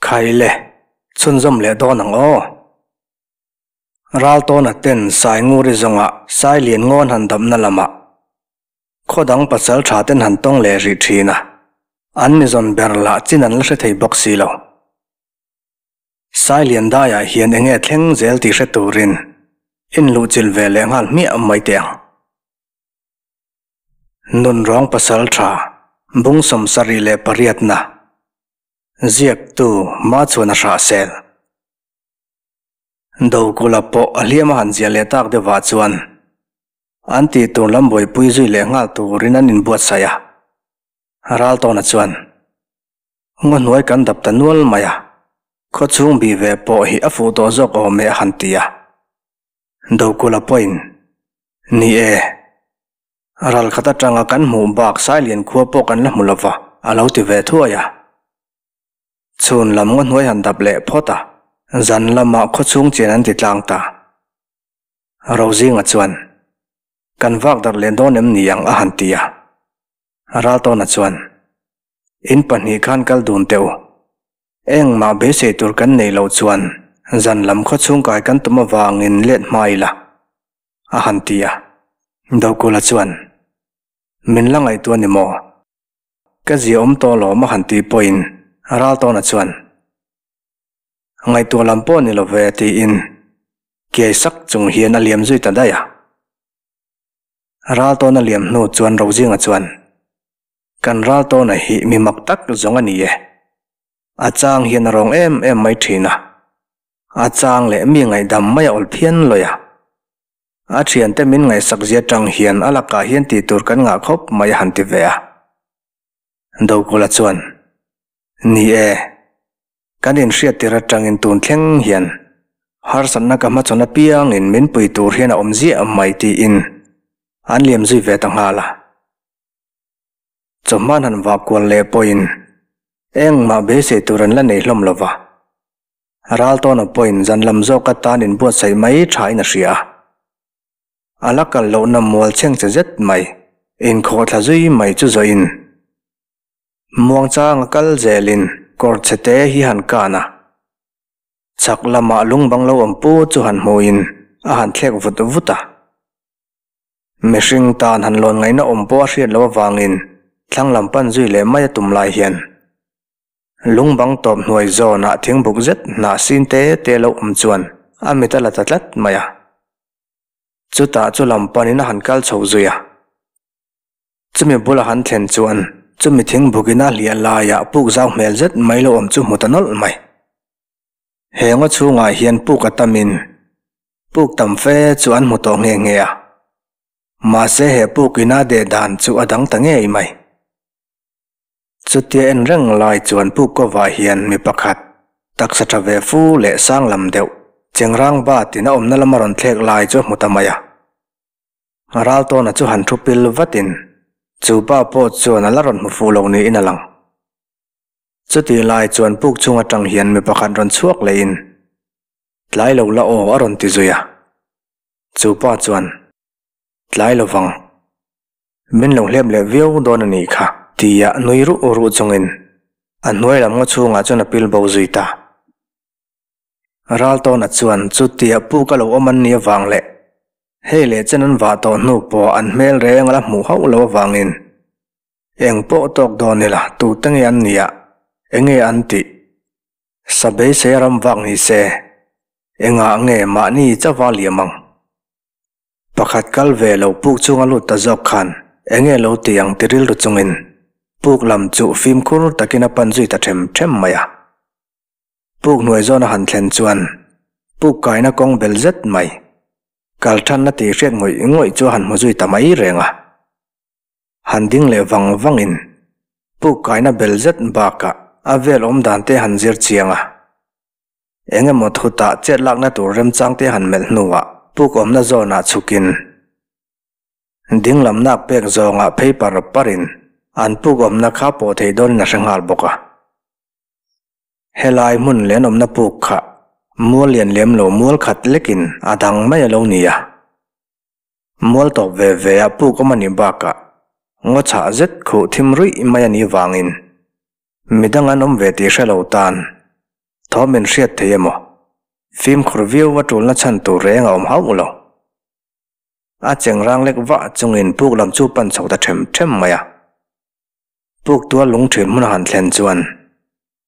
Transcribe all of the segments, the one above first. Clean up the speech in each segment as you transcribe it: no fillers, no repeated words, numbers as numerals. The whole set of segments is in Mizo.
Khaile, chhunzawm leh dawn ang aw. Raltawna ten Sainguri zawnga Sailian ngawn han damna lamah khaw dang pasal tha ten han tawng leh rih thin a, an mi zawn ber lah chin an la hre thei bawk si lo. Sailian daiah hian enge thleng zel tih hre turin inluhchilh ve leh nghal hmiah mai teh ang. Nunrawng pasal tha, bung 78 na, ziaktu Machhuana Hrahsel. Dokula pawh a hliam a han ziah leh tak deuhah chuan an tih tur lam buaipui zui leh nghal turin an inbuatsaih a. Raltawna chuan, Ngaw hnuai kan dap ta nual mai a, khawchhung bih ve pawh hi a fuh tawh zawk awm e a han ti a. Dokula pawhin, Ni e, ral khat atanga kan hmuh bak Sailian khua pawh kan la hmu lova, a lo ti ve thuai a. Chhun lam ngaw hnuai han dap leh phawt a, zan lamah khawchhung chian an ti tlang ta. Rozinga chuan, Kan vak darh leh dawn em ni ang a han ti a. Raltawna chuan, In pahnih khan kal dun teh u. Engmah beisei tur kan nei loh chuan zan lam khawchhung kai kan tum avangin let hma ila, a han ti a. Dokula chuan, Min la ngaihtuah ni maw? Ka zia awm tawh lawm a han tih pawhin Raltawna chuan, Ngaihtuah lam pawh ni lo ve tiin kiai sak chung hian a liam zui ta daih a. Raltawna liam hnu chuan Rozinga chuan, Kan Raltawna hi mi mak tak zawng a ni e. A chang hian a rawng em em mai thin a. A chang leh mi ngaihdam mai a awl phian lawi a. A thiante min ngaihsak zia tang hian a lakah hian tih tur kan ngah khawp mai a han ti ve a. Dokula chuan, Ni e, kan inhriattir atangin tun thleng hian harsatna ka hmachhawn apiangin min pui tur hian a awm ziah mai tiin an liam zui ve ta nghal a. Chawhman han vah kual leh pawhin engmah beisei tur an la nei hlawm lo va. Raltawna pawhin zan lam zawk atan inbuatsaih mai thain a hria a. A la kal lohna mual chheng che zet mai, inkhawh thla zui mai chu zawhin muangchanga kal zelin kawr chhe te hi han kan a. Chhak lamah lungbang lo awm pu chu han hmuhin a han thlek vut vut a. Mihring tan han lawn ngaihna awm pawh a hriat loh avangin thlang lam pan zui leh mai a tum lai hian lungbang tawp hnuai zawnah thingbuk zet hnah sin te te lo awm chuan a mit a la ta tlat mai a. Chutah chu lam panin a han kal chho zui a. Chumi bula han thlen chuan chumi thingbukin a hliah laiah puk zau hmel zet mai lo awm chu hmu ta nawlh mai. He ngaw chhungah hian puk a tamin Puk tam fe chu an hmu tawh nghe nghe a, mahse he puk ina deh dan chu a dang ta ngei mai. Chutia en reng lai chuan puk kawvah hian mi pakhat, taksa tha ve fu leh sang lam deuh, chengrang batin a awmna lama rawn thlek lai chu a hmu ta mai a. Raltawna chu han thu pil vatin chu pa pawh chuan a la rawn hmu fuh lo niin a lang. Chutih lai chuan puk chhung atang hian mi pakhat rawn chhuak lehin Tlai lo la aw a rawn ti zui a. Chu pa chuan, Tlai lo vang. Min lo hlep leh viau dawn a nih kha, tia nui ruh ruh chungin a hnuai lam ngaw chhungah chuan a pil bo zui ta. Raltawna chuan chutia puk a lo awm an nih avang leh hei leh chen an vah tawh hnu pawh an hmel reng a la hmuh hauh lo avangin eng pawh tawk dawn ila tute nge an nih a, enge an tih? Sa beisei a ram vak ni se, engah nge mahni chauha liam ang? Pakhat kal ve lo puk chunga lut ta zawk khan enge lo ti ang ti rilru chungin puk lam chu fimkhur takin a pan zui ta them them mai a. Puk hnuai zawn a han thlen chuan puk kaina kawng bel zet mai, kal thanna tih hriat ngawih ngawih chu a han hmu zui ta mai reng a. Han ding leh vang vangin puk kaina bel zet bakah a vel awm dan te han zir chiang a. Eng emaw thutah chet lakna tur remchang te han melh hnuah puk awmna zawnah chhukin ding lam nak pek zawngah phei par parin an puk awmna kha pawh thei dawnin a hre nghal bawk a. Helai hmun leh an awmna puk kha mual lian lem lo mual khat lekin a dang mai a lo ni a. Mual tawp ve ve a puk awm a nih bakah ngaw chhah zet khuh thim ruih mai a nih vangin midang an awm ve tih hre lo tan. Thawm in hriat thei emaw? Fimkhur viau a tulna chhan tur reng a awm hauh lo. A chengrang lek vah chungin puk lam chu pan chho ta them them mai a. Puk tual lung thin hmun a han thlen chuan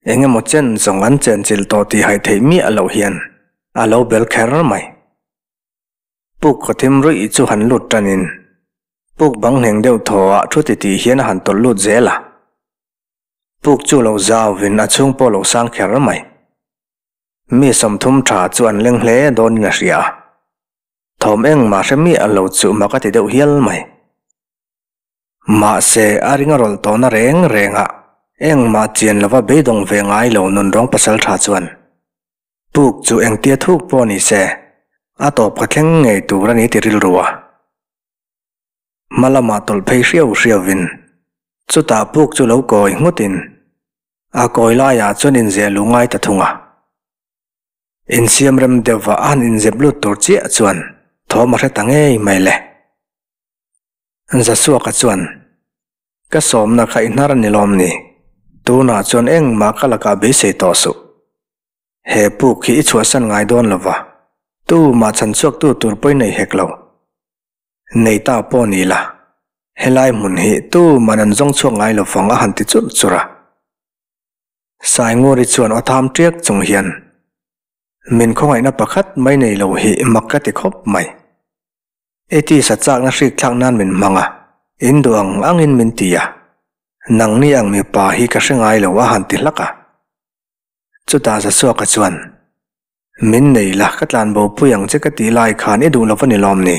eng emaw chen zawng an chenchilh tawh tih haih theih miah loh hian a lo bel kher mai. Puk khaw thim ruih chu han lut tanin puk bang hneng deuh thaw ah thu ti tih hian a han tawlh lut zel a. Puk chu lo zauvin a chhung pawh lo sang kher mai. Mi 30 tha chu an leng hle dawnin a hria a. Thawm engmah hre miah lo chu mak a ti deuh hial mai. Mahse, a ring a rawlh tawhna reng rengah engmah chian lova beidawng ve ngai lo nunrawng pasal tha chuan puk chu engtia thuk pawh ni se a tawp kha thleng ngei tur a ni ti rilru a. Hma lamah tawlh phei hriau hriauvin chutah puk chu lo kawi nghutin a kawi laiah chuan inzeh lu ngai ta thung a. Insiam rem deuhva a han inzep lut tur chiah chuan thawm a hre ta ngei mai le. Zasuaka chuan, Ka sawmna kha i hnar a ni lawm ni? Tunah chuan engmah ka lakah beisei tawh suh. He puk hi i chhuahsan ngai dawn lova, tumah chhanchhuaktu tur pawh i nei hek lo. Nei ta pawh ni la, helai hmun hi tuman an zawng chhuak ngai lovang a han ti churh churh a. Sainguri chuan aw tham tiak chung hian, Min khawngaihna pakhat mai nei lo hi mak ka ti khawp mai. I tisa chakna hrik thlak nan min hmang a, in duh ang angin min ti a, nangni ang mipa hi ka hre ngai lo a han ti hlak a. Chutah Zasuaka chuan, Min nei la, ka tlan bo pui ang che ka tih lai khan i duh lo va ni lawm ni?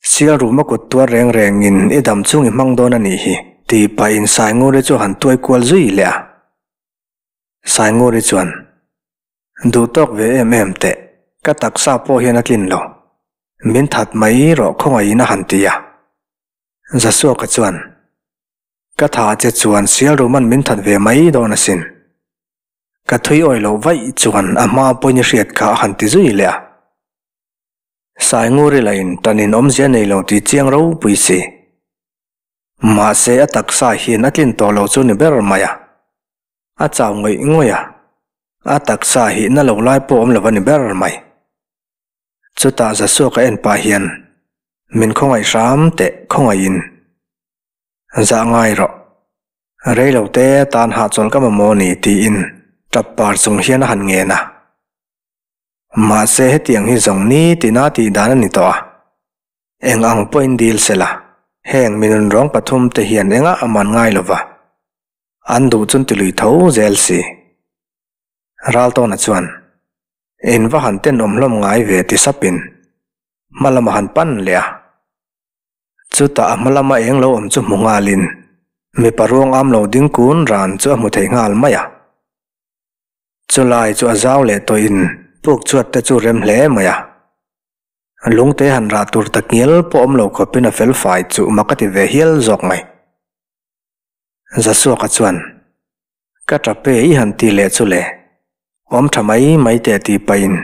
Sial ruma kut tuar reng rengin i dam chung i hmang dawn a nih hi, tih pahin Sainguri chu a han tuai kual zui leh a. Sainguri chuan, Duh tawk ve em em teh, ka taksa pawh hian a tlin lo. Min that mai rawh khawngaihin a han ti a. Zasuaka chuan, Ka tha che chuan sial ruman min that ve mai dawn asin. Ka thui awih loh vaih chuan a hma pawhin i hriat kha a han ti zui leh a. Sainguri lahin tanin awmzia nei lo tih chiang ropui si. Mahse a taksa hian a tlin tawh lo chu ni ber mai a. A chau ngawih ngawih a, a taksa hi na lo lai pawh awm lo a ni ber mai. Chutah Zasuaka en pah hian min khawngaih hram teh khawngaihin zah ngai rawh. Rei lo te tan hahchawl ka mamawh ni tiin tap par chung hian a han ngen a. Mahse hetiang hi zawng ni tina tih dan a ni tawh a. Eng ang pawhin dil sela, heng minun rawng pathum te hian engah a man ngai lova, an duh chun ti lui tho zel si. Raltawna chuan, In va han tenawm hlawm ngai ve ti sapin hma lamah han pan leh a. Chutah a hma lama eng lo awm chu hmu nghalin mipa ruang am lo ding kun ran chu a hmu thei nghal mai a. Chulai chu a zau leh tawhin puk chhuat te chu rem hle mai a. Lungte han rah tur ta ngial pawh awm lo khawpin a fel fai chu mak a ti ve hial zawk mai. Zasuaka chuan, Ka tap e i han ti leh chu le, awm tha mai mai teh tih pahin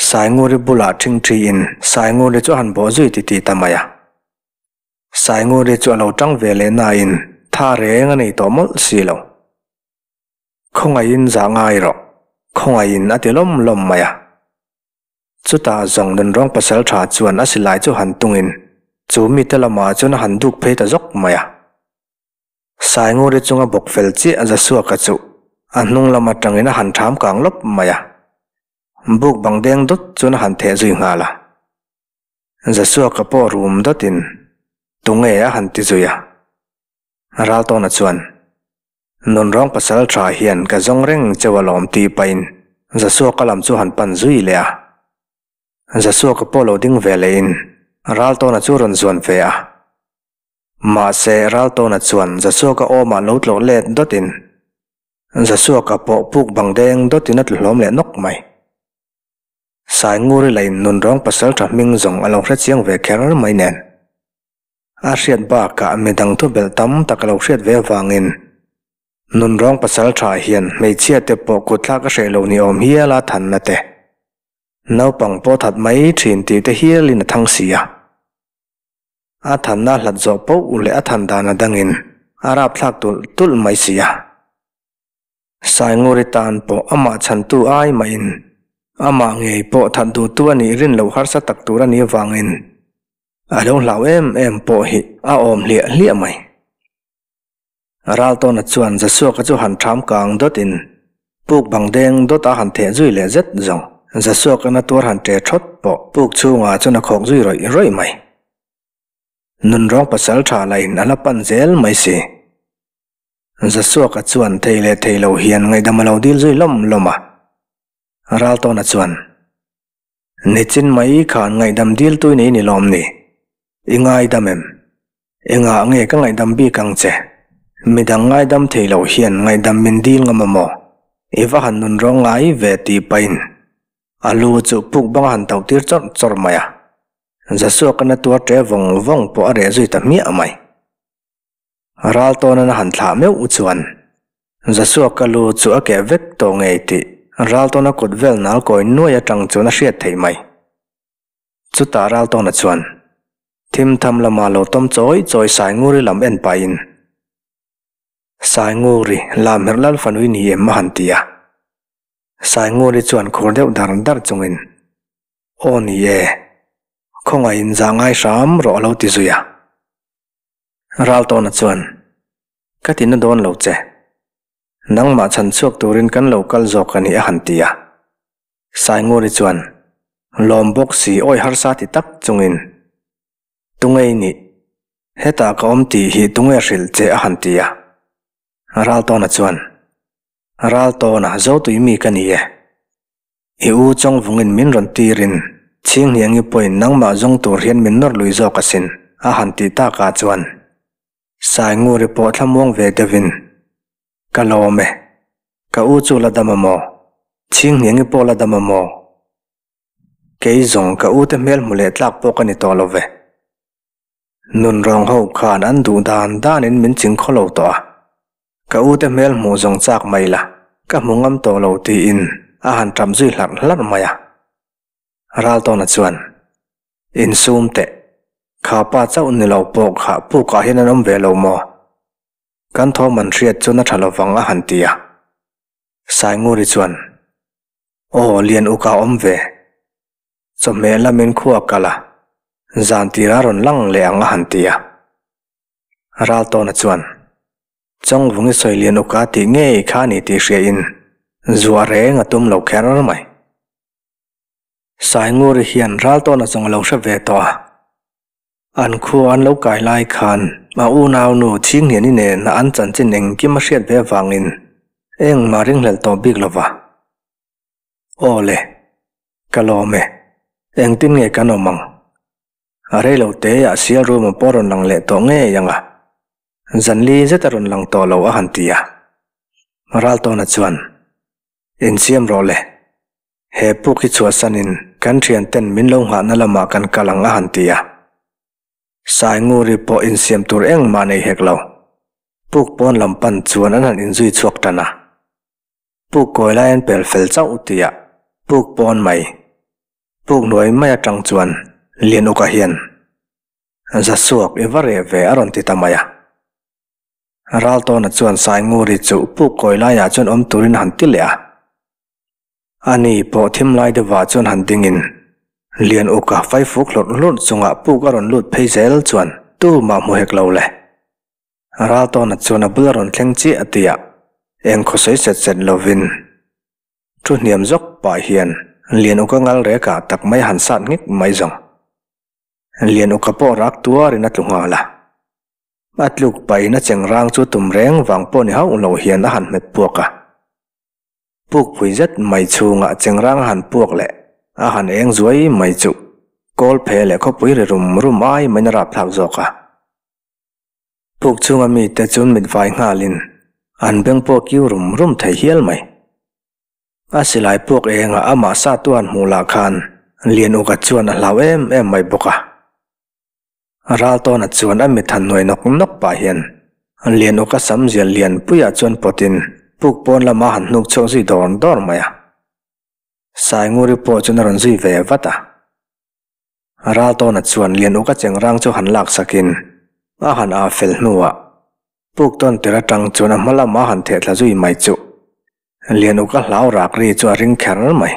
Sainguri bulah ṭhingṭhiin Sainguri chu a han bawh zui titih ta mai a. Sainguri chu a lo ṭang ve leh nain tha reng a nei tawh mawlh si lo. Khawngaihin zah ngai rawh, khawngaihin a ti lawm lawm mai a. Chutah zawng nunrawng pasal tha chuan a silai chu han tungin chu mite lamah chuan a han duk phei ta zawk mai a. Sainguri chunga bawk fel chiah Zasuaka chu a hnung lam atangin a han ṭham kang lawp mai a. Buk bang deng dawt chuan a han theh zui nghal a. Zasuaka pawh rum dawtin tunge a han ti zui a. Raltawna chuan, Nunrawng pasal tha hian ka zawng reng cheu alawm tih pahin Zasuaka lam chu han pan zui leh a. Zasuaka pawh lo ding ve lehin Raltawna chu rawn zuan ve a. Mahse Raltawna chuan Zasuaka awmah lo tlawh let dawtin Zasuaka pawh puk bang deng dawtin a tlu hlawm leh nawk mai. Sainguri lahin nunrawng pasal tha hming zawng a lo hrechiang ve kher mai nen. A hriat bakah midang thubelh tam tak a lo hriat ve avangin nunrawng pasal tha hian hmeichhia te pawh kutthlak a hreh lo ni awm hial a thanna te, naupang pawh that mai thin tih te hialin a thang si a. A thanna hlat zawh poh leh a than dan a dangin a rapthlak tulh tulh mai si a. Sainguri tan pawh amah chhantu ai mahin amah ngei pawh that duhtu a nih rin loh harsa tak tur a nih avangin a lo hlau em em pawh hi a awm hliah hliah mai. Raltawna chuan Zasuaka chu han ṭham kang dawtin puk bang deng dawt a han theh zui leh zet zawng. Zasuaka na tuar han ṭe ṭhawt pawh puk chhungah chuan a khawk zui rawih rawih mai. Nunrawng pasal ṭha lahin a la pan zel mai si. Zasuaka chuan thei leh thei lo hian ngaihdam a lo dil zui lawm lawm a. Raltawna chuan, Nichin mai khan ngaihdam dil tui nei ni lawm ni? I ngaidam em? Engah nge ka ngaihdam bik ang che? Midang ngaidam thei lo hian ngaihdam min dil ngam a maw? I va han nun rawng ngai ve tih pahin a lu chu puk bang a han tauh tir chawrh chawrh mai a. Zasuaka na tuar ṭe vawng vawng pawh a reh zui ta hmiah mai. Raltawnan a han thlah meuh chuan Zasuaka lu chu a keh vek tawh ngei tih Raltawna kut vel nal kawi nuai atang chuan a hriat theih mai. Chutah Raltawna chuan thim tham lama lo tawm chawi chawi Sainguri lam en pahin, Sainguri, Lamherh Lal fanui ni em a han ti a. Sainguri chuan khur deuh dar dar chungin, Aw ni e, khawngaihin zah ngai hram rawh a lo ti zui a. Raltawna chuan, Ka ti na dawn lo che. Nangmah chhan chhuak turin kan lo kal zawk a ni a han ti a. Sainguri chuan, Lawm bawk si awi harsa ti tak chungin, Tunge i nih? Hetah ka awm tih hi tunge hrilh che a han ti a. Raltawna chuan, Raltawna, Zotui mi ka ni e. I u Chawngvungin min rawn tirin Chhinghniangi pawhin nangmah zawng tur hian min nawr lui zawk asin, a han tih takah chuan Sainguri pawh thlamuang ve deuhin, Ka lawm e, ka u chu la dam a maw? Chhinghniangi pawh la dam a maw? Kei zawng ka u te hmel hmu leh tlak pawh ka ni tawh lo ve. Nunrawng ho khan an duh dan danin min ching khaw lo tawh a. Ka u te hmel hmuh zawng chak mai la, ka hmu ngam tawh lo tiin a han ṭap zui hlarh hlarh mai a. Raltawna chuan, Insum teh, kha pa chauh ni lo pawh kha pukah hian an awm ve lo maw? Kan thawm an hriat chuan a ṭha lovang a han ti a. Sainguri chuan, Aw, Lian uka awm ve. Chawhmeh lamin khua kal a, zan tirah rawn lang leh ang a han ti a. Raltawna chuan, Chawngvungi sawi lian uka tih ngei kha ni tih hriain zuah reng a tum lo kher mai. Sainguri hian Raltawna zawng a lo hre ve tawh a. An khua an lo kai lai khan a unaunu Chhinghniani nena an chanchin engkim a hriat ve avangin engmah ringhlelh tawh bik lo va. Aw le, ka lawm e, engtin nge kan awm ang? A rei lo te ah sial room a pawh rawn lang leh tawh ngei ang a, zanli zet a rawn lang tawh lo a han ti a. Raltawna chuan, Insiam rawh le, he puk hi chhuahsanin kan thianten min lo nghahna lamah kan kal ang a han ti a. Sainguri pawh insiam tur engmah nei hek lo. Puk pawn lam pan chuan an han inzui chhuak tan a. Puk kawi lai an pel fel chauh tih ah puk pawn mai Puk hnuai mai atang chuan Lianuka hian Zasuak i va reh ve a rawn ti ta mai a. Raltawna chuan Sainguri chu puk kawi laiah chuan awm turin a han ti leh a. Ani pawh thim lai deuhah chuan han dingin Lianuka faifuk hlawrh hlawrh chungah puk a rawn lut phei zel chuan tumah hmu hek lo le. Raltawna chuan a bula rawn thleng chiah tihah eng khawsawi set set lovin Thu hniam zawk pah hian Lian Uka ngal rekah tak mai han sat ngik mai zawng. Lian Uka pawh rak tuarin a tlu nghal a. A tluk pahin a cheng rang chu tum reng vang pawh ni hauh lo hian a han hmet puak a. Pukpui zet mai chhungah cheng rang a han puak leh a han eng zuai mai chu kawl phe leh khawpui ri rum rum ai maiin a rapthlak zawk a. Puk chhunga mite chuan mit vai nghalin an beng pawh kiu rum rum thei hial mai. A silai puak engah amah sa tuan hmuh lah khan Lianuka chuan a hlau em em mai bawk a. Raltawna chuan a mit han hnuai nawk nawk pah hian Lianuka sam zial lianpuiah chuan pawtin puk pawn lama han hnuk chhuak zui dawr dawr mai a. Sainguri pawh chuan a rawn zui ve vat a. Raltawna chuan Lianuka chengrang chu han laksakin a han ah fel hnuah puk tawn tir atang chuan a hma lamah a han theh thla zui mai chuh. Lianuka hlau rak ri chu a ring kher mai.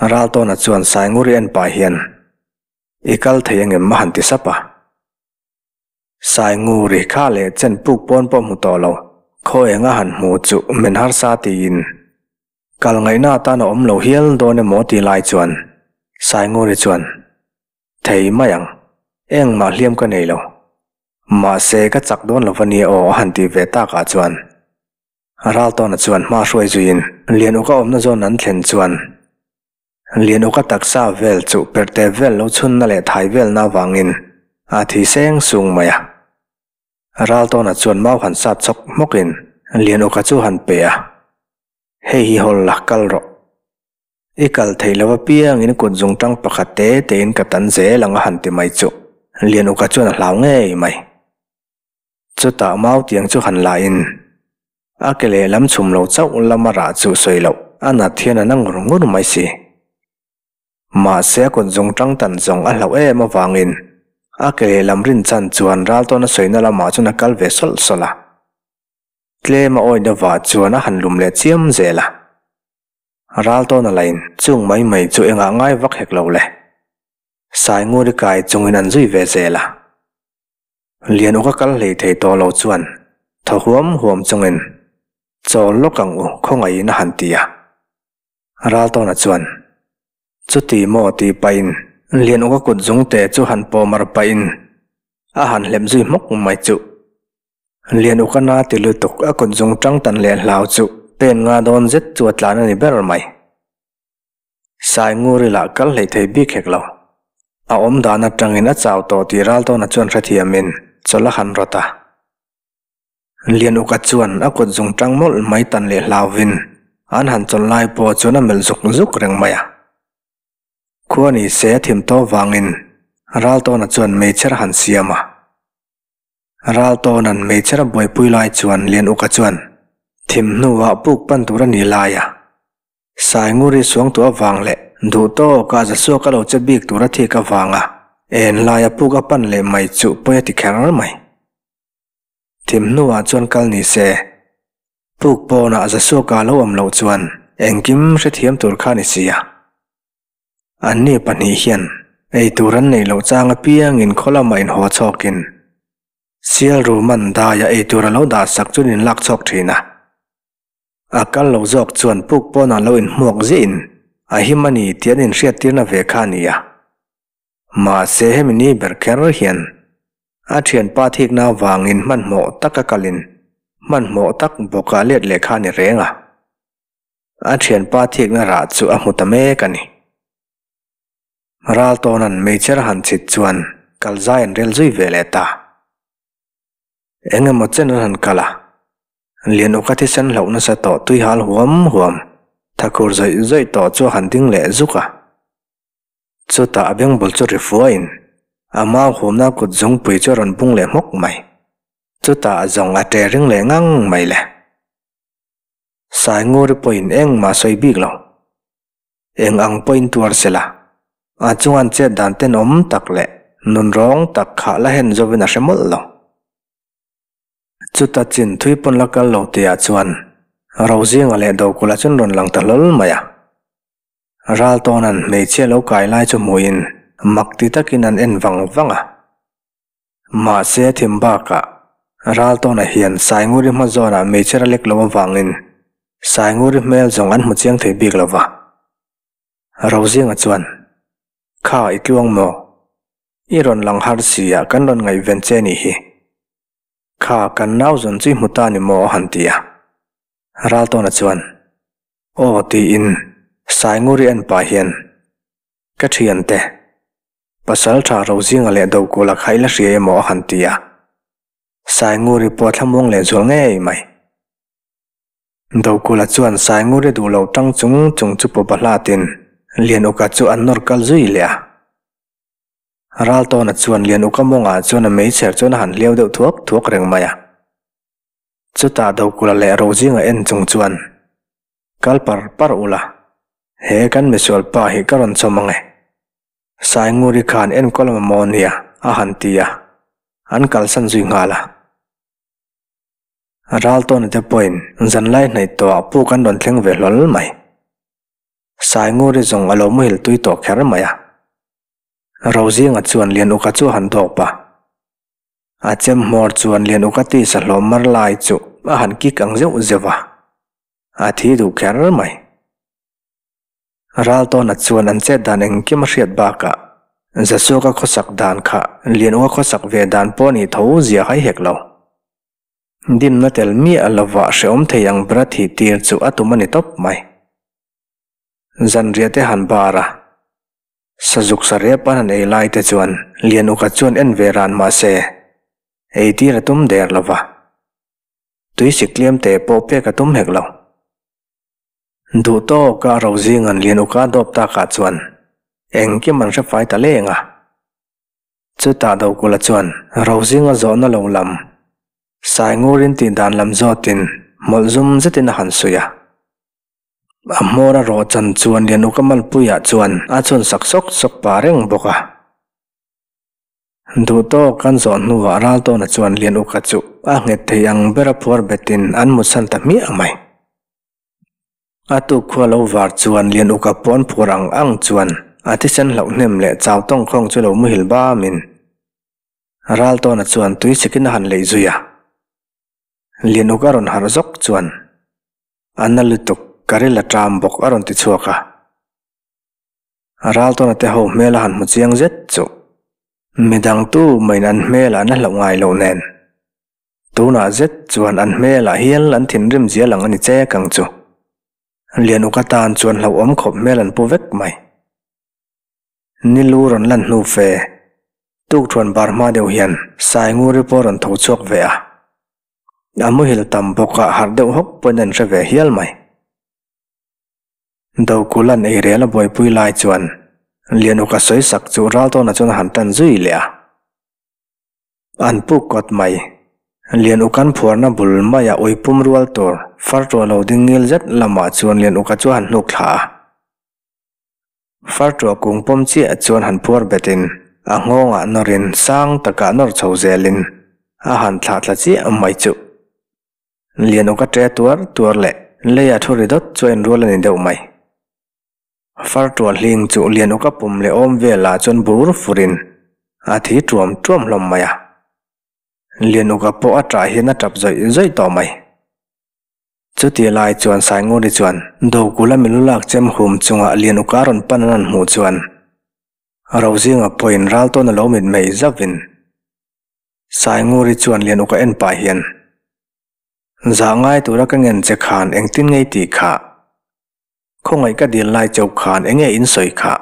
Raltawna chuan Sainguri en pah hian, I kal thei angem a han ti sap a. Sainguri kha leh chen puk pawn pawh hmu tawh lo, khaw eng a han hmu chu men harsa tiin kal ngaihna atan a awm lo hial dawn emaw ti lai chuan Sainguri chuan, Thei mai ang, engmah hliam ka nei lo. Mahse ka chak dawn lo va nia aw a han ti ve takah chuan Raltawna chuan hma hruai zuiin Lianuka awmna zawn an thlen chuan Lianuka taksa vel chu perte vel lo chhunna leh thai velna avangin a thi seng sung mai a. Raltawna chuan mau han sat chhawk hmawkin Lianuka chu han pe a, Hei hi hawl la, kal rawh. I kal theih lo apiangin kut zungtang pakhat te tein ka tan zel ang a han ti mai chu Lianuka chuan a hlau ngei mai. Chutah mau tiang chu han la in, a ke lehlam chhum lo chauh lama rah chu sawi loh a nat hian a na ngur ngur mai si. Mahse a kut zung tang tan zawng a hlauh em avangin a ke lehlam rin chan chuan ral tawn a sawina lamah chuan a kal ve sawlh sawlh a. Tlem a awih vah chuan a han lum leh chiam zel a. Ral tawn a la in chung mai mai chu engah ngai vak hek lo le. Sainguri kai chungin an zui ve zel a. Lian uk a kal hlei thei tawh lo chuan thaw huam huam chungin, Chawl lawk ang u, khawngaihin a han ti a. Raltawna chuan, Chuti maw tih pahin Lian uk a kut zungte chu han pawmar pahin a han hlep zui hmawk mai chuh. Lian uk a na ti lutuk a kut zung tang tan leh hlau chu pen nga dawn zet chu a tlan a ni ber mai. Sainguri lah kal hleih thei bik hek lo. A awm dan atangin a chau tawh tih Raltawna chuan hrethiamin chawlh a han rawt a. Lianuka chuan a kut zung tang mawlh mai tan leh hlauvin an han chawlh lai pawh chuan a melh zuk zuk reng mai a. Khua ni se a thim tawh vangin Raltawna chuan meichher a han siam a. Raltawna'n meichher a buaipui lai chuan Lianuka chuan thim hnuah puk pan tur a ni lai a. Sainguri suangtu avang leh duh tawk a zasuak a lo che bik tur a thik avanga en laia puk a pan leh mai chu pawi a ti kher mai. Thim hnuah chuan kal ni se, puk pawnah zasuaka lo awm loh chuan engkim hrethiam tur kha ni sia. Anni pahnih hian ei tur an neih loh chang apiangin khaw lamah inhaw chhawkin sial ruman daia ei tur a lo dah sak chuan inlak chhawk thin a. A kal lo zawk chuan puk pawnah lo inhmuak ziahin a him a ni tih an inhriattirna ve kha a ni a. Mahse hemi ni ber kher hian a thianpa thikna avangin hmanhmawh taka kalin hmanhmawh tak bawkah let leh kha a ni reng a. A thianpa thikna rah chu a hmu ta mek a ni. Raltawna'n meichher a han chhit chuan kalzai an rel zui ve leh ta. Eng emaw chen an han kal a, Lian uka thisen hlauh nasa tawh tui hal huam huam, thakhur zawih zawih tawh chu a han ding leh zuk a. Chutah a bengbul chu ri fuain a mau huamna kut zungpui chu a rawn bung leh hmawk mai. Chutah a zawng a ṭe ring leh ngang mai le. Sainguri pawhin engmah sawi bik lo. Eng ang pawhin tuar se la, a chungan chet dan tenawm tak leh nunrawng tak kha la hen zovin a hre mawlh lo. Chuta chin thui pawn la kal lo tihah chuan Rozinga leh Dokula chuan rawn lang ta hlawl mai a. Raltawna'n hmeichhia lo kai lai chu hmuhin mak ti takin an en vang vang a. Mahse thim bakah Raltawna hian Sainguri hma zawnah hmeichhe ra lek lo avangin Sainguri hmel zawng an hmu chiang thei bik lo va. Rozinga chuan, Kha i tluang maw? I rawn lang har si a kan rawn ngaihven che nih hi. Kha kan nau zawn chu i hmu ta ni maw a han ti a. Raltawna chuan, Aw tiin Sainguri en pah hian, Ka thiante, Pasaltha Rozinga leh Dokula kha i la hria emaw a han ti a. Sainguri pawh a thlamuang leh zual ngei mai. Dokula chuan Sainguri duh lo tang chung chung chu pawpa hlatin Lianuka chu an nawr kal zui leh a. Raltawna chuan Lianuka mawngah chuan a meichher chuan a han hliau deuh thuak thuak reng mai a. Chutah Dokula leh Rozinga en chung chuan, Kal par par ula, he kan misual pa hi ka rawn chawm ang e. Sainguri khan enkawl a mamawh nia, a han ti a, an kalsan zui nghal a. Raltawna te pawhin zanlai hnaih tawhah puk an rawn thleng ve hlawl mai. Sainguri zawng a lo muhil tui tawh kher mai a. Rozinga chuan Lianuka chu a han dawp a. A chem hmawr chuan Lianuka tisa hlawm mar lai chu a han kik ang zeuh zeuh a. A thi duh kher mai. Raltawna chuan an chet dan engkim a hriat bakah Zasuaka khawsak dan kha Lianuka khawsak ve dan pawh nih tho zia hai hek lo. Dimna tel miah lova hrehawm thei ang bera thih tir chu a tum a ni tawp mai. Zanriah te han bar a, sazuk sarep an han ei lai te chuan Lianuka chuan en ve ran mah se, ei tir a tum der lova. Tuisik tliam te pawh pek a tum hek lo. Duh tawka Rozinga'n Lianuka dawp takah chuan engkim an hre fai ta leng a. Chutah Dokula chuan Rozinga zawhna lo lam, Saingurin tih dan lam zawtin hmawlh zum zetin a han suih a. A hmawr a rawh chan chuan Lianuka Malpuia chuan a chhun sak sawk sawk pah reng bawk a. Duh tawk an zawh hnuah Raltawna chuan Lianuka chu a nghet thei ang bera phuar betin an mutsan ta hmiah mai. A tuk khua lo var chuan Lianuka pawn phur ang ang chuan a thisen hlauh hnem leh chau tawngkhawng chu lo muhil bamin Raltawna chuan tui chikin a han leih zui a. Lianuka rawn harh zawk chuan a na lutuk ka ril a ṭam bawk a rawn ti chhuak a. Raltawna te ho hmel a han hmu chiang zet chu midang tu main an hmelah an la hlauh ngai loh nen. Tunah zet chuan an hmelah hial an thinrim zia lang a ni chek ang chu. Lianuk atan chuan hlauhawm khawp hmel an pu vek mai. Ni lu rawn lan hnu fe, tukthuan bar hma deuh hian Sainguri pawh rawn tho chhuak ve a. A muhil tam bawkah harh deuh hawk pawhin an hre ve hial mai. Dokulan eirel a buaipui lai chuan Lianuk a sawi sak chu Raltawna chuan a han tan zui leh a. An puk kawt mai. Lian Ukan phuarna bul maia ui pum rual tur far ṭuah lo ding ngil zet lamah chuan Lian Uka chu a han hnuk thla a. Far ṭuah kung pawm chiah chuan han phuar betin a nghawngah nawrin sang takah nawr chho zelin a han thlah thla chiah mai chu. Lian Uka ṭe tuar tuar leh leia thu ri dawt chu a inrual a ni deuh mai. Far tual hling chu Lianuka pum leh awm velah chuan bur furin a thi tuam tuam hlawm mai a. Lianuka pawh a ṭah hian a ṭap zawih zawih tawh mai. Chuti lai chuan Sainguri chuan Dokula milu lak chem hum chungah Lianuka rawn pan an han hmuh chuan Rozinga pawhin ral tawn a lo mit mai zauhin Sainguri chuan Lianuka en pah hian Zah ngai tura ka ngen che khan engtin ngei tih kha Khawngaih ka dil lai chauh khan enge in sawi kha?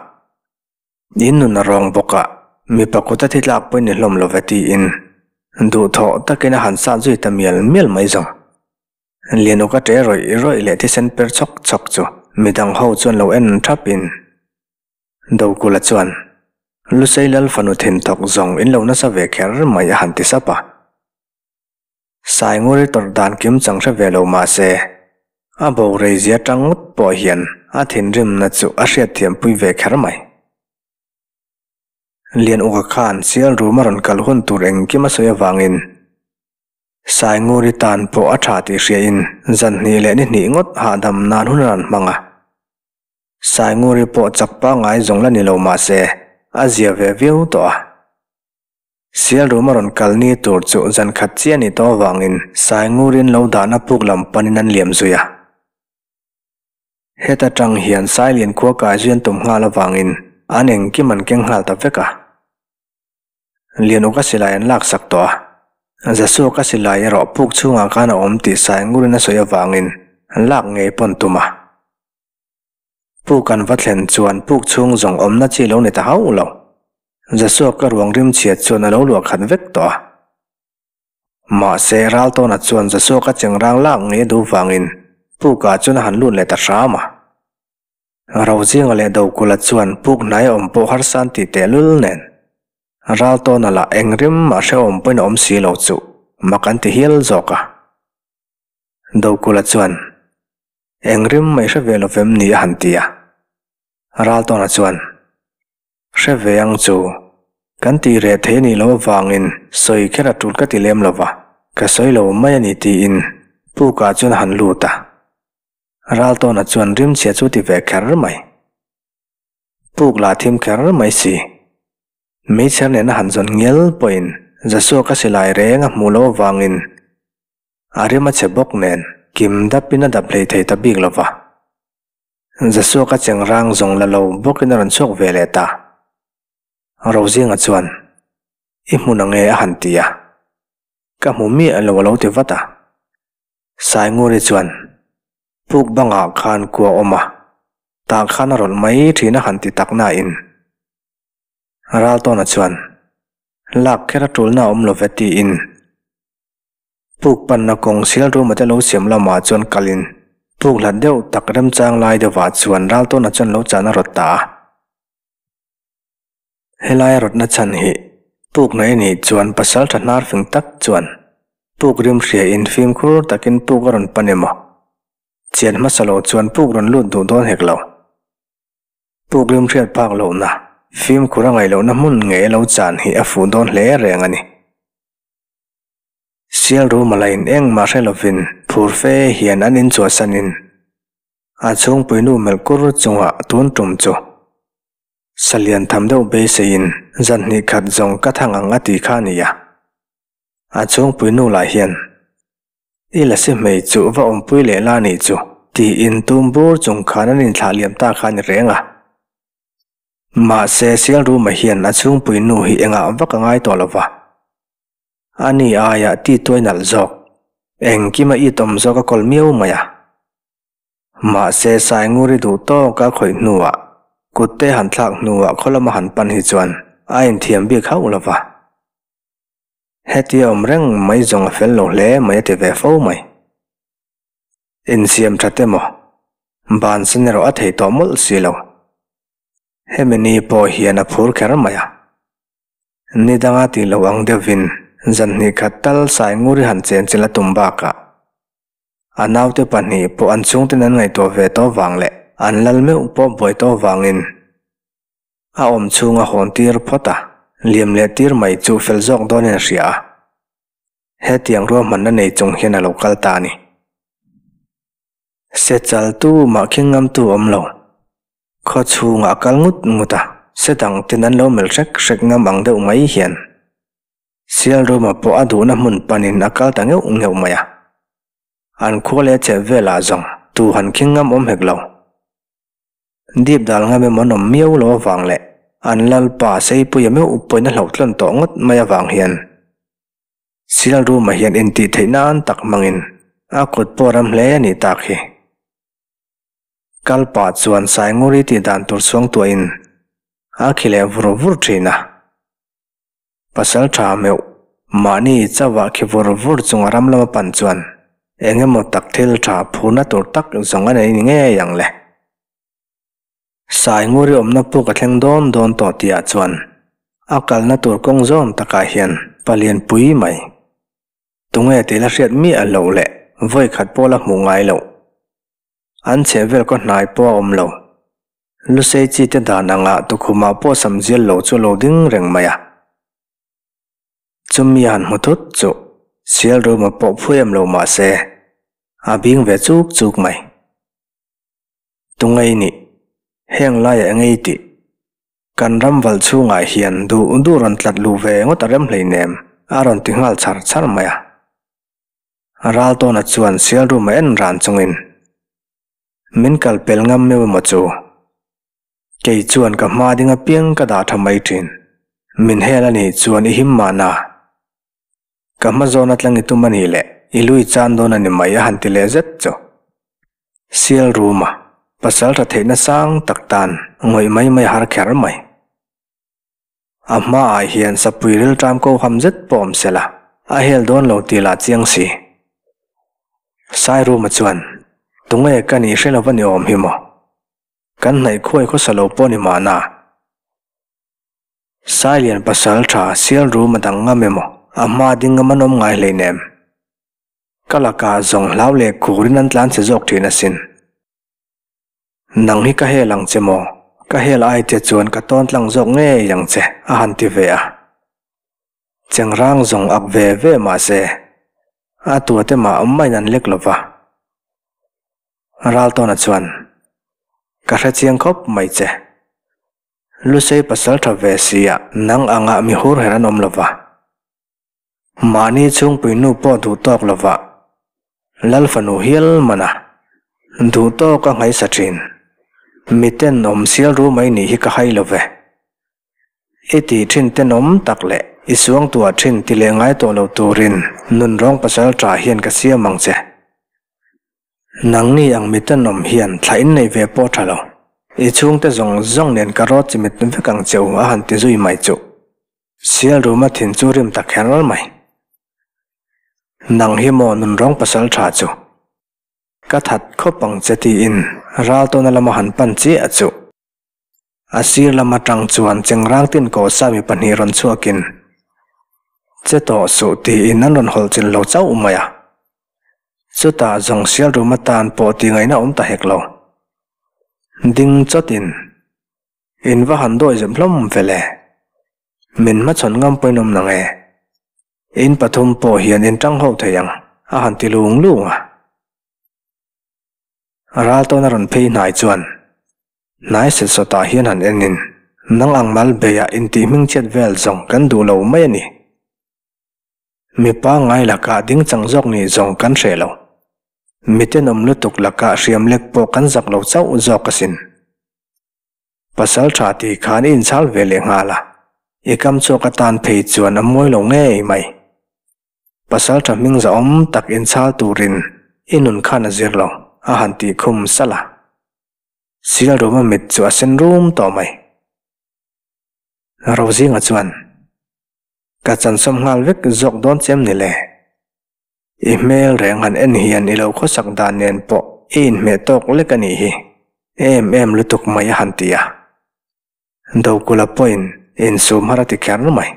In nun a rawng bawk a, mipa kut a thi tlak pawhin ni hlawm lo ve tiin duhthawh takin a han sat zui ta mial mial mai zawng. Lianuk a ṭe rawih rawih leh thisen per chhawk chhawk chu midang ho chuan lo en ṭhap in Dokula chuan Lusei Lal fanu thin thawk zawng in lo nasa ve kher mai a han ti sap a. Sainguri tawrh dan kim chang hre ve lo mah se, a bo rei zia tang ngawt pawh hian a thinrimna chu a hriatthiampui ve kher mai. Lian Uka khan sial rum a rawn kal hun tur engkim a sawi avangin Sainguri tan pawh a tha tih hriain zan hnih leh ni hnih ngawt hahdam nan hun a rawn hmang a. Sainguri pawh chak pangngai zawng la ni lo mah se, a zia ve viau tawh a. Sialrum a rawn kal ni tur chu zan khat chiah a nih tawh avangin Saingurin lo dahna puk lam panin an liam zui a. Heta tang hian Sailian khua kai zui an tum nghal avangin an engkim an keng nghal ta vek a. Lianuka silai an laksak tawh a, Zasuaka silai erawh puk chhungah khan a awm tih Saingurin a sawi avangin lak ngei pawn tum a. Puk an va thlen chuan puk chhung zawng awmna chi lo ni ta hauh lo. Zasuaka ruang rim chhiat chuan a lo luah khat vek tawh a. Mahse, Raltawna chuan Zasuaka chengrang lak ngei a duh vangin pukah chuan a han lut leh ta hram a. Rozinga leh Dokula chuan puk hnai a awm pawh harsa an tih tehlul nen, Raltawna lah eng rim mah hrehawm pawhin a awm si lo chu mak an ti hial zawk a. Dokula chuan, Eng rim mai hre ve lovem ni a han ti a. Raltawna chuan, Hre ve ang chu. Kan tih reh thei a nih loh avangin sawi kher a tul ka ti lem lo va, ka sawi lo mai a ni tiin Pukah chuan a han lut a. Raltawna chuan rimchhia chu ti ve kher mai. Puk lah thim kher mai si. Meichher nena han zawn ngial pawhin Zasuaka silai reng a hmuh loh avangin a rim a che bawk nen kim dapin a dap hlei thei ta bik lo va. Zasuaka chengrang zawng la lo bawkin a rawn chhuak ve leh ta. Rozinga chuan, I hmun ang e a han ti a. Ka hmu miah lo a lo ti vat a. Sainguri chuan, Puk bangah khan kua awm a, tah khan a rawlh mai thin a han ti tak nain. Raltawna chuan, Lak kher a tulna a awm lo ve tiin. Puk panna kawng sial ruma te lo siam lamah chuan kalin puk hlat deuh tak remchang lai deuhah chuan Raltawna chuan lo chan a rawt ta a. Helai a rawtna chhan hi puk hnaih anih chuan pasal tha hnar fing tak chuan puk rim hria in fimkhur takin puk a rawn pan emaw chian hmasa lo chuan puk rawn lut duh dawn hek lo. Puk rim hriat phak lohna fimkhur a ngaih lohna hmun ngei a lo chan hi a fuh dawn hle reng a ni. Sial ruma la in engmah hre lovin phur fe hian an inchhuahsanin a chhungpui nu melh kur chungah tun tum chu Salian tham deuh beiseiin zan hnih khat zawng ka thang ang a ti kha a ni a. A chhungpui nu lah hian I la si hmei chu va awmpui leh la nih chu tiin tum bur chung khan an inthlah liam ta kha a ni reng a. Mahse Sialruma hian a chhungpui nu hi engah vak a ngai tawh lo va. A ni aia ti tuai nalh zawk, engkim a itawm zawk a kawl miau mai a. Mahse Sainguri duh tawk a khawih hnuah, kut te han thlak hnuah khaw lama han pan hi chuan a inthiam bik hauh lo va. Hetia awm reng mai zawng a fel lo hle mai a ti ve fo mai. Insiam that emaw, bansan erawh a thei tawh mawlh si lo. Hemi ni pawh hian a phur kher mai a. Ni danga tih loh ang deuhvin zan hnih khat tal Sainguri han chenchilh a tum bakah a naute pahnih pawh an chhungten an ngaihtuah ve tawh vang leh an lal meuh pawh buai tawh vangin a awm chhunga hawn tir phawt a, liam leh tir mai chu fel zawk dawnin a hria a. Hetiang ruahmanna nei chung hian a lo kal ta a ni. Se chaltu mah khing ngamtu awm lo. Khaw chhungah a kal ngut ngut a, se dang ten an lo melh hrek hrek ngam ang deuh mai hian Sial ruma pawh a duhna hmun panin a kal ta ngeuh ngeuh mai a. An khua leh chheh velah zawng tu han khing ngam awm hek lo. Dip dal ngam emaw an awm miau lo avang leh an lalpa Seipuia meuh pawhin a hlauhtlawn tawh ngawt mai avang hian Sial ruma hian intih theih nan tak hmangin a kut pawh ram hle a nih tak hi. Kal pah chuan Sainguri tih dan tur chhuangtuahin a khi leh vur vur thin a. Pasal tha meuh, mahni chauhah khi vur vur chunga ram lama pan chuan eng emaw tak thil tha phurna tur tak zawng a nei ni ngei ang le. Sainguri awmna puk a thleng dawn dawn tawh tihah chuan a kalna tur kawng zawn takah hian palian pui mai. Tunge tih la hriat miah loh leh vawi khat pawh la hmuh ngai loh. An chheh vel kaw hnai pawh a awm lo. Lusei chi te dan angah tukhumah pawh sam zial lo chu a lo ding reng mai a. Chumi a han hmu thut chu sial ruma pawh phu em lo mah se a bing ve chuk chuk mai. Tungei nih, heng laiah eng ei tih? Kan ram valh chhungah hian duh duh rawn tlat luh ve ngawt a rem hleinem a rawn ti nghal char char mai a. Raltawna chuan sial room a en ran chungin, Min kal pel ngam meuh emaw chu? Kei chuan ka hma ding apiang ka dah tha mai thin. Min hel a nih chuan i him mahna. Ka hma zawn atlang i tum a nih leh i lui chan dawn a ni mai a han ti leh zet chu. Sial room a pasal tha theihna sang tak tan ngawih mai mai a har kher mai. A hmaah hian sapui rilṭam ko ham zet pawh awm sela, a hel dawn lo tih lah chiang si. Sairuma chuan, Tunge ka nih hre lova ni awm hi maw? Kan hnaih khuai khawsa lo pawh ni mahna. Sailian pasal ṭha Sialruma dang ngam emaw, a hma ding ngam an awm ngai hleinem. Ka lakah zawng hlau leh khurin an tlan che zawk ṭhin asin. Nang hi ka hel ang che maw? Ka hel ai che chuan ka tawn tlang zawk ngei ang che, a han ti ve a. Chengrang zawng ak ve ve mah se, A tuate mah main an lek lo va. Raltawna chuan, Ka hrechiang khawp mai che. Lusei pasal tha ve sia nang anga mi hur her an awm lo va. Mahni chhungpui nu pawh duh tawk lo va, Lal fanu hial mana duh tawk a nghaisa thin. Miten awm sial ru mai nih hi ka hai lo ve. I tih thin tenawm tak leh i suangtuah thin ti leh ngai tawh lo turin nunrawng pasal tha hian ka siam ang che. Nangni ang mi tenawm hian thla in nei ve pawh tha lo. I chhungte zawng zawng nen ka rawt chimit vek ang che u a han ti zui mai chuh. Sial ruma thin chu rim ta kher mai. Nang hi maw nunrawng pasal tha chu. Ka that khawp ang che tiin Raltawna lama han pan chiah chuh. A sir lam atang chuan chengrang tin ko sa mi pahnih rawn chhuakin, Che tawh suh tiin an rawn hawlh chin lo chauh mai a. Chutah zawng sial rum atan pawh ti ngaihna awm ta hek lo. Ding chawtin, In va han dawi zep hlawm ve le. Min hmachhawn ngam pawhin awm nang e. In pathum pawh hian in tang ho thei ang, a han ti lung lung a. Raltawn a rawn phei hnai chuan hnai set sawtah hian han enin, Nang ang mal beiah intih hmingchhiat vel zawng kan duh lo mai a ni. Mipa ngai lakah ding chang zawk nih zawng kan hreh lo. Mi tenawm lutuk lakah hriam lek pawh kan zak lo chauh zawk asin. Pasal tha tih khan i inchhal ve leh nghal a, i kam chhuak atan phei chuan a mawi lo ngei mai. Pasal tha hming zahawm tak inchhal turin i nun khan a zir lo, a han tih khum salh a. Sial ruma mit chu a sen rum tawh mai. Rozinga chuan, Ka chansawm nghal vek zawk dawn che em ni le? I hmel reng han en hian i lo khawsak dan nen pawh i inhmeh tawk lek a nih hi, em em lutuk mai a han ti a. Dokula pawhin insum har a ti kher mai.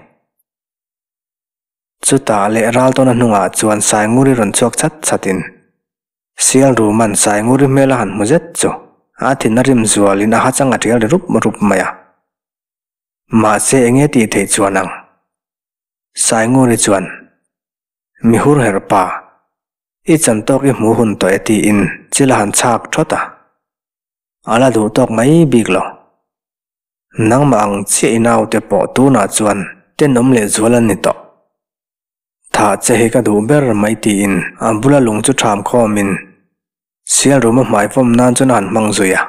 Chutah leh Raltawna hnungah chuan Sainguri rawn chhuak chat chatin Sial Ruman Sainguri hmel a han hmu zet chu a thin a rim zualin a hachang a tial ri rup rup mai a. Mahse enge tih theih chuan ang? Sainguri chuan, Mi hur herh pa, i chan tawk i hmu hun tawh e tiin chil a han chhak thawt a. A la duh tawk mai bik lo. Nangmah ang chiah i naute pawh tunah chuan tenawm leh zual an ni tawh. Thah che hi ka duh ber mai tiin a bula lung chu ṭham khawmin sial ruma hmai vawm nan chuan a han hmang zui a.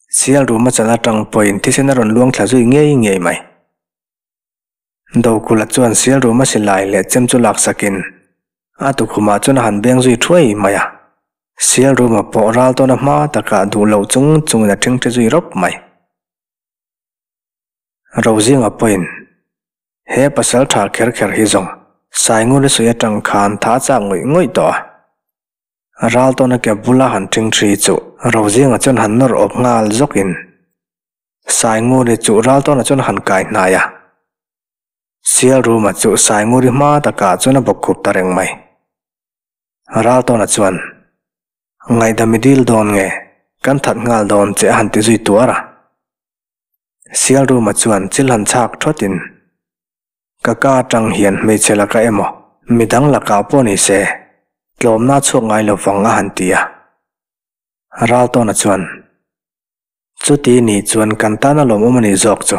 Sial ruma chan aṭang pawhin thisen a rawn luang thla zui ngei ngei mai. Dokula chuan sial ruma silai leh chem chu laksakin a tukhumah chuan a han beng zui thuai mai a. Sial ruma pawh ral tawna hma takah duh loh chung chungin a ṭhingṭhi zui rawp mai. Rozinga pawhin he pasal ṭha kher kher hi zawng Sainguri sawi aṭang khan tha chak ngawih ngawih tawh a. Ral tawna ke bula han ṭhingṭhi chu Rozinga chuan han nawr awp nghal zawkin Sainguri chu ral tawna chuan han kai hnai a. Sial ruma chu Sainguri hma takah chuan a bawkkhup ta reng mai. Raltawna chuan, Ngaihdam i dil dawn nge? Kan that nghal dawn che a han ti zui tuar a. Sialruma chuan chil han chhak thawtin, Ka ka atang hian hmeichhe laka emaw, midang lakah pawh ni se, tlawmna chhuak ngai lo vang a han ti a. Raltawna chuan, Chuti nih chuan kan tan a lawmawm a nih zawk chu.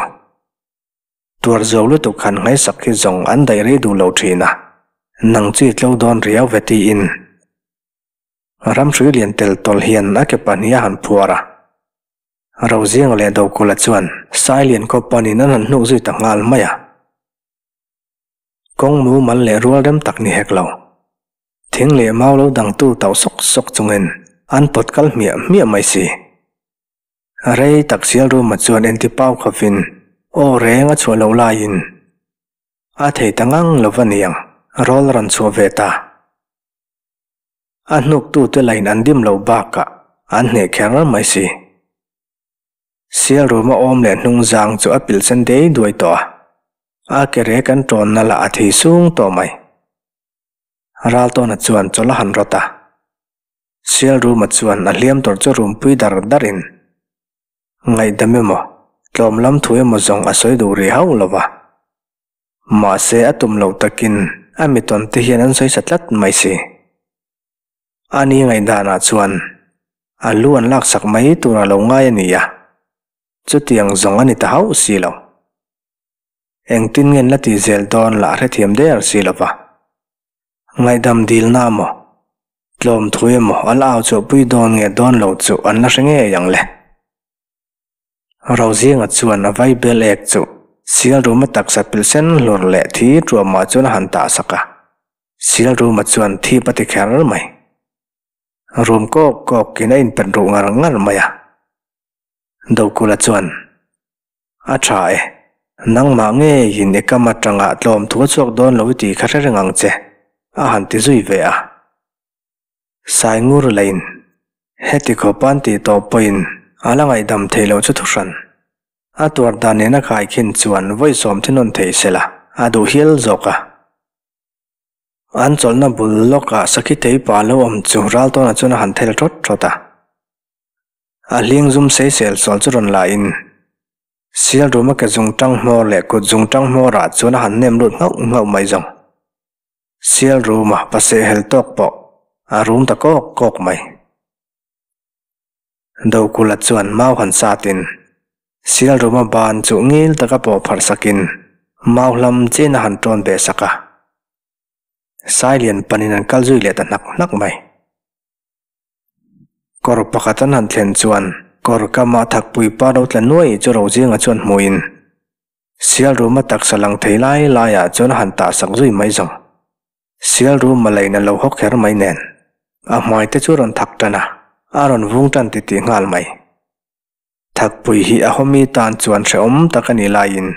Tuar zo lutuk han ngaihsak hi zawng an daih rei duh lo thin a, nang chu i tlo dawn riau ve tiin ramhrui lian tel tawlh hian a ke pahnih a han phuar a. Rozinga leh Dokula chuan Sailian khaw panin an han hnuk zui ta nghal mai a. Kawng mumal leh rual rem tak ni hek lo. Thing leh mau lo dangtu tauh sawk sawk chungin an pawt kal hmiah hmiah mai si. Rei tak Sialruma chuan enti pau khovin aw reng a chhuah loh laiin a thei ta ngang lo va niang, rawl a rawn chhuah ve ta. A hnuktute lain an dim lo bakah an hneh kher mai si. Sialruma awm leh hnung zang chu a pilh sen dei duai tawh a, a ke rek an tawnna lah a thei sung tawh mai. Raltawna chuan chawlh a han rawt a. Sialruma chuan a hliam tawrh chu rumpui dar darin ngaihdam emaw, tlawm lam thu emaw zawng a sawi duh rih hauh lo va. Mahse a tum loh takin A mi tawn te hian an sawi sa tlat mai si. A ni ngaihdanah chuan a lu an laksak mai tur a lo ngai a ni a, chutiang zawng a ni ta hauh si lo. Engtin nge an la tih zel dawn lah hrethiam der si lo va. Ngaihdam dilna maw? Tlawm thu emaw a la au chhuahpui dawn nge dawn lo chu an la hre ngei ang le. Rozinga chuan a vai bel ek chu sial ruma taksa pilh sen hlur leh thi tuamah chuan a han tah sak a. Sial ruma chuan thip a ti kher mai. Rum kawk kawkin a inpet ruh ngar ngar mai a. Dokula chuan, A tha e, nangmah ngeiin i kam atanga tlawm thu a chhuak dawn lo i tih kha hre reng ang che, a han ti zui ve a. Saingur leiin heti khawp an tih tawh pawhin a la ngaihdam theih loh chu thuhran. A tuar dan nen a khaikhin chuan vawi sawm thinawn thei sela a duh hial zawk a. An chawlhna bul lawkah sakhi thei pa lo awm chu Raltawna chuan a han thel thawt thawt a. A hling zum sei sel sawl chu rawn la in Sial ruma ke zungtang hmawr leh kut zungtang hmawrah chuan a han nem lut nghauh nghauh mai zawng. Sial ruma paseh hel tawk pawh a rum ta kawk kawk mai. Dokula chuan mau han satin Sial ruma ban chu ngil taka pawh pharh sakin mau hlam chin a han tawn ve sak a. Sailian panin an kal zui leh ta hnak hnak mai. Kawr pakhat an han thlen chuan kawr kama thakpui pa ro tla nuai chu Rozinga chuan hmuin Sial ruma taksa lang thei lai laiah chuan a han tah sak zui mai zawng. Sial ruma leiin a lo haw kher mai nen, a hmai te chu a rawn thak tan a, a rawn vung tan titih nghal mai. Thakpui hi a hawmi tan chuan hrehawm tak a nih laiin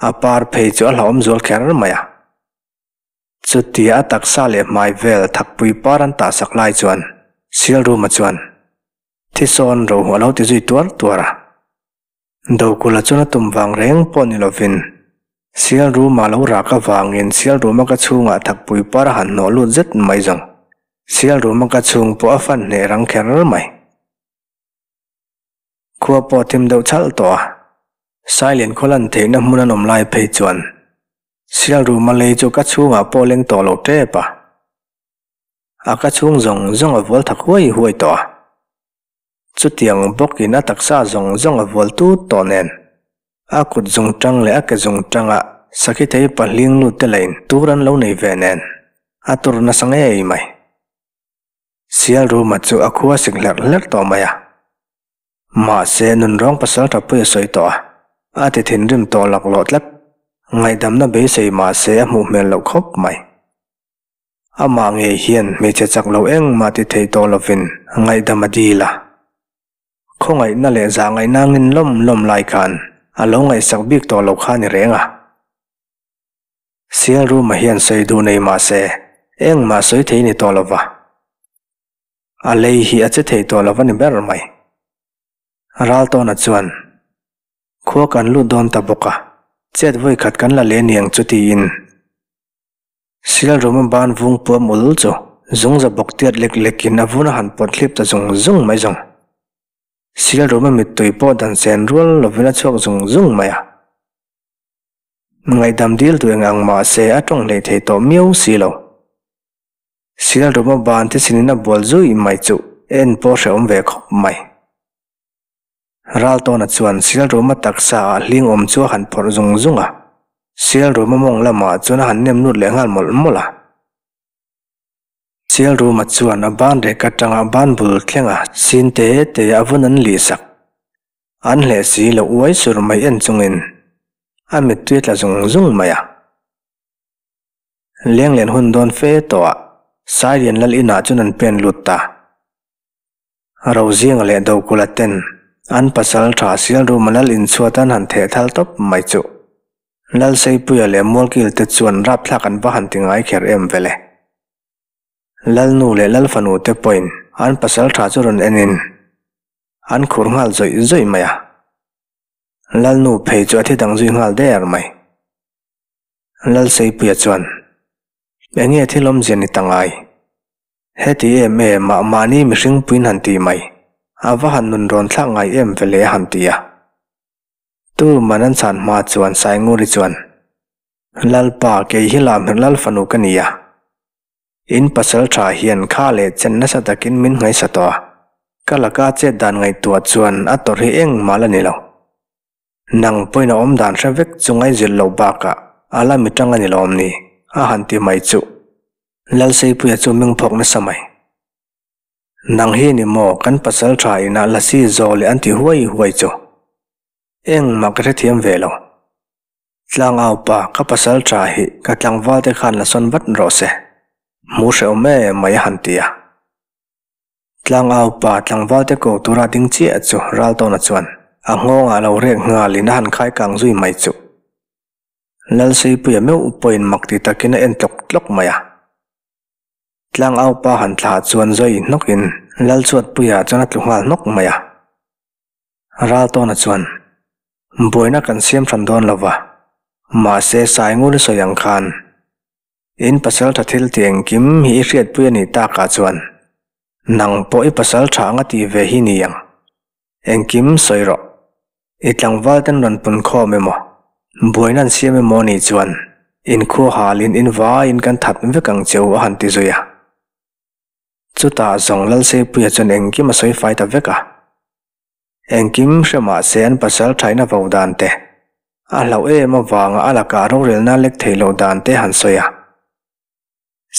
a par phei chu a hlauhawm zual kher mai a. Chutia a taksa leh hmai vel thakpui par an tah sak lai chuan Sial ruma chuan thisawn rohu a lo ti zui tuar tuar a. Dokula chuan a tum vang reng pawh ni lovin Sial ruma lo rak avangin Sial ruma ka chhungah thakpui par a han hnawh lut zet mai zawng. Sial ruma ka chhung pawh a fan hneh rang kher mai. Khua pawh thim deuh chhalh tawh a, Sailian khaw lan theihna hmun an awm lai phei chuan Sial ruma lei chu ka chhungah pawh leng tawh lo tep a. A ka chhung zawng zawng a vual thak huai huai tawh a. Chutiang bawkin a taksa zawng zawng a vual tut tawh nen, a kut zung tang leh a ke zung tanga sakhi thei pahling lut te lain tur an lo nei ve nen, a tur nasa ngei mai. Sial ruma chu a khua sik hlerh hlerh tawh mai a. Mahse, nunrawng pasal tha pui a sawi tawh a, a ti thinrim tawh laklawh tlat. Ngaihdamna beisei mahse a hmuh hmel loh khawp mai. Amah ngei hian hmeichhe chak lo engmah ti thei tawh lovin ngaihdam a dil a. Khawngaihna leh zahngaihna ngin lawm lawm lai khan a lo ngaihsak bik tawh lo kha ni reng a. Sial ruma hian sawi duh nei mah se engmah sawi thei ni tawh lova. A lei hi a che thei tawh lo va ni ber mai. Raltawna chuan khua kan lut dawn ta bawk a, chet vawi khat kan la leh niang chu tiin. Sial ruma ban vung puam ul chu zungza bawk tiat lek lekin a vun a han pawt hlip ta zung zung mai zawng. Sial ruma mittui pawh dan sen rual lovin a chhuak zung zung mai a. Ngaihdam dil duh eng ang mah se a tawng hlei thei tawh miau si lo. Sial ruma ban thisinin a bual zui mai chu en pawh hrehawm ve khawp mai. Raltawna chuan Sialruma taksa ah hling awm chu a han phawrh zung zung a, Sialruma mawng lamah chuan a han nem lut leh nghal mawlh mawlh a. Sialruma chuan a ban rek atanga ban bul thlenga sin te te a vun an lih sak. An hleh si loh uai sur mai en chungin a mittui a tla zung zung mai a. Lenglen hun dawn fe tawhah Sailian lal inah chuan an pen lut ta. Rozinga leh Dokula ten an pasal tha Sialruma lal inchhuat an han theh thal tawp mai chuh. Lalseipuia leh Mualkil te chuan rapthlak an va han ti ngai kher em vele. Lalnu leh Lalfanu te pawhin an pasal tha chu rawn enin an khur nghal zawih zawih mai a. Lalnu phei chu a thi dang zui nghal der mai. Lalseipuia chuan, Enge thil awmzia ni ta ngai? Heti em em ah mahni mihring puiin han ti mai, a va han nun rawn thlak ngai em ve le a han ti a. Tu man an chhan hma chuan Sainguri chuan, Lalpa, kei hi Lamherh Lal fanu ka ni a. In pasal tha hian kha leh chen nasa takin min ngaihsa tawh a, ka laka chet dan ngaihtuah chuan a tawrh hi engmah la ni lo. Nang pawhin a awm dan hre vek chu ngaihzilh loh bakah a la mi tang a ni lawm ni? a han ti mai chuh. Lalseipuia chu meng phawk nasa mai. Nang hi ni maw kan pasal tha inah lasi zaw leh an ti huai huai chu. Engmah ka hrethiam ve lo. Tlangau pa, ka pasal tha hi ka tlangval te khan la sawn vat rawh se. Hmu hrehawm em mai a han ti a. Tlangau pa tlangval te ko tura ding chiah chu Raltawna chuan a nghawngah lo rek nghalin a han khai kang zui mai chu. Lalseipuia meuh pawhin mak ti takin a en tlawk tlawk mai a. Tlangau pa han thlah chuan zawi hnawkin Lalchhuatpuia chuan a tlu nghal hnawk mai a. Raltawna chuan, Buaina kan siam hran dawn lo va, mahse Saingul i sawi ang khan in pasal tha thil tih engkim hi i hriatpui a nih takah chuan nang pawh i pasal tha anga tih ve hi ni ang. Engkim sawi rawh. I tlangval ten rawn pun khawm emaw, buaina an siam emaw nih chuan inkhua halin in vaiin kan that vek ang che u a han ti zui a. Chutah zawng Lalseipuia chuan engkim a sawi fai ta vek a. Engkim hre mah se an pasal thaina vo dan te, a hlauh em avanga a lakah rorelna lek theih loh dan te han sawi a.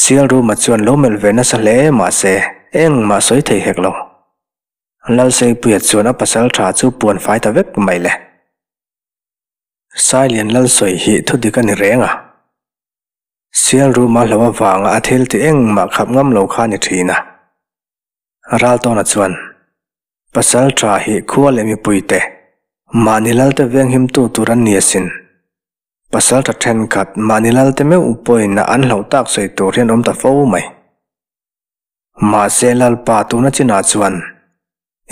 Sialruma chuan lo melh ve nasa hle mah se engmah sawi thei hek lo. Lalseipuia chuan a pasal tha chu puan fai ta vek mai le. Sailian Lalsawi hi thudik a ni reng a. Sialruma hlauh avanga a thil ti engmah khap ngam lo kha a ni thin a. Raltawna chuan, Pasal tha hi khua leh mipuite, mahni lalte venghimtu tur an ni asin. Pasal tha thenkhat mahni lalte meuh pawhin an hlauh tak sawi tur hian awm ta fo mai. Mahse Lalpa tuna chinah chuan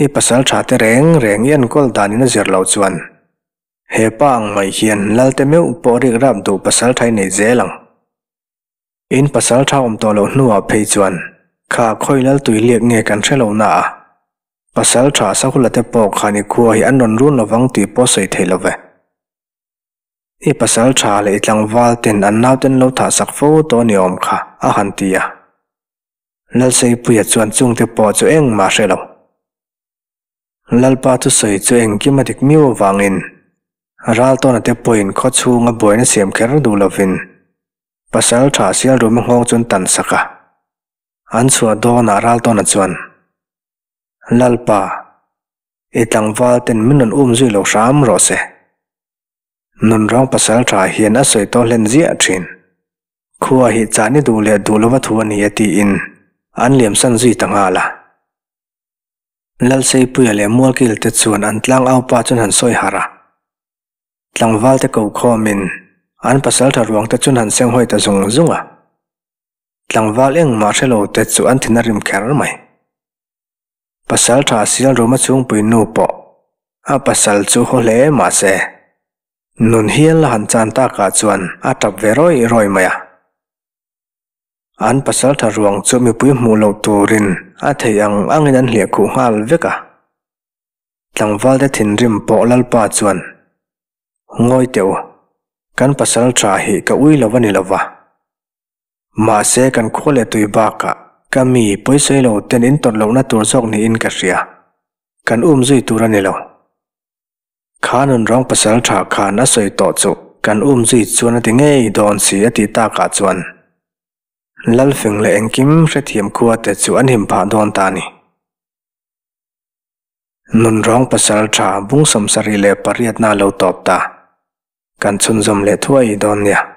i pasal tha te reng reng i enkawl danin a zir loh chuan He pa ang mai hian Lalte meuh pawh rik rap duh pasal thai nei zel ang. In pasal tha awm tawh loh hnuah phei chuan kha khawi lal tui liak nge kan hre lo na a, pasal tha Sahula te pawh khan i khua hi an rawn run lovang tih pawh sawi thei lo ve. I pasal tha leh i tlangval ten an nauten lo thah sak fo tawh ni awm kha a han ti a. Lalseipuia chuan chungte pawh chu engmah hre lo. Lalpa thusawi chu engkim a dik miau avangin Raltawna te pawhin khaw chhunga buaina siam kher duh lovin pasal tha Sialruma nghawng chu an tan sak a. An chhuah dawnah Raltawna chuan, Lalpa, i tlangval ten min rawn um zui lo hram rawh se. Nunrawng pasal tha hian a sawi tawh hlen ziah thin. Khua hi chahni duh leh duh lova thu a ni e tiin an liamsan zui ta nghal a. Lalseipuia leh Mualkil te chuan an tlang au pa chuan han sawi harh a. Tlangval te ko khawmin an pasaltha ruang te chuan han senghawi ta zung zung a. Tlangval engmah hre lo te chu an thin a rim kher mai. Pasaltha Sialruma chhungpui nu pawh a pasal chu haw hle mah se, nun hial a han chan takah chuan a tap ve rawih rawih mai a. An pasaltha ruang chu mipui hmuh loh turin a theih ang angin an hliah khuh nghal vek a. Tlangvalte thinrim pawh Lalpa chuan, Ngawi teh u, kan pasaltha hi ka ui lo a ni lo va. Mahse kan khua leh tui bakah ka mi pawisawi lo ten in tawrh lohna tur zawk niin ka hria. Kan um zui tur a ni lo. Kha nunrawng pasal tha khan a sawi tawh chu kan um zui chuan a ti ngei dawn si a tih takah chuan Lalfing leh engkim hrethiam khua te chu an him phah dawn ta a ni. Nunrawng pasal tha bung 78 na lo tawp ta. Kan chhunzawm leh thuai dawn nia.